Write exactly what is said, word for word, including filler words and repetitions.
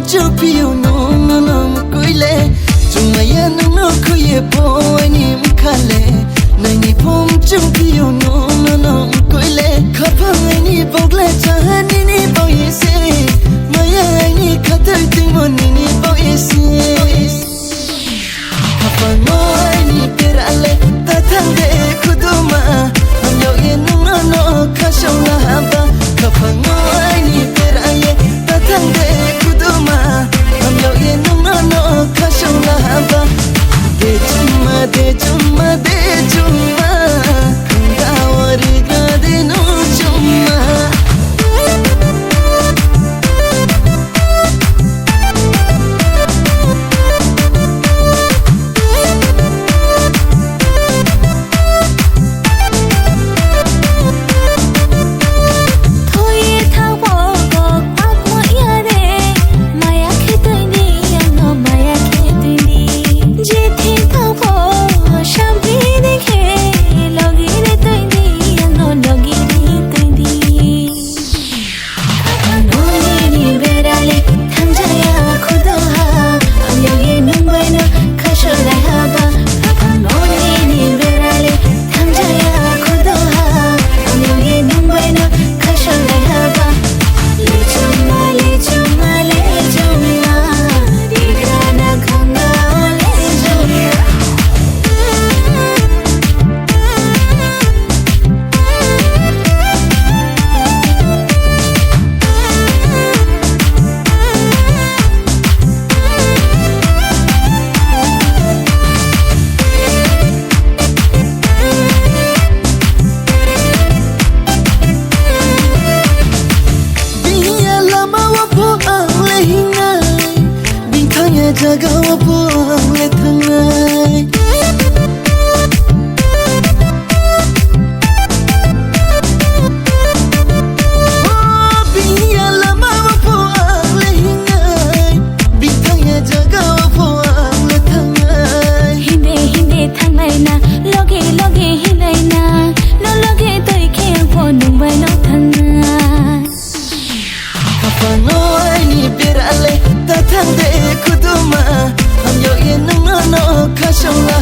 Chukphiyo nwng nono mkwile, chwngmaya nwngno khwiye bo aini mkhale. Naini phung chukphiyo nwng nono mkwile, khaphang aini bokle chaha nini boyese, maya aini khathar timo nini boyese. Khapangno aini berale tathang de khuduma, hamyao ye nwngno no khasong lahaba. Khapangno aini beraye tathang de khuduma, hamyao ye nwngno no khasong lahaba. De chuma, de chuma, de chuma, khangao riga de no chuma. Bini ya lama o pho ang le hingnai, bini thangya jaga o pho ang le thangnai. O bini ya lama o pho ang le hingnai, bini thangya jaga o pho ang le thangnai. Hinde hinde thangnai na, loge loge hinai na, no loge toi khe ang pho nwng bai no thangnai. Khapangno aini berale tathang de khuduma, hamyao ye nwngno no khasong la.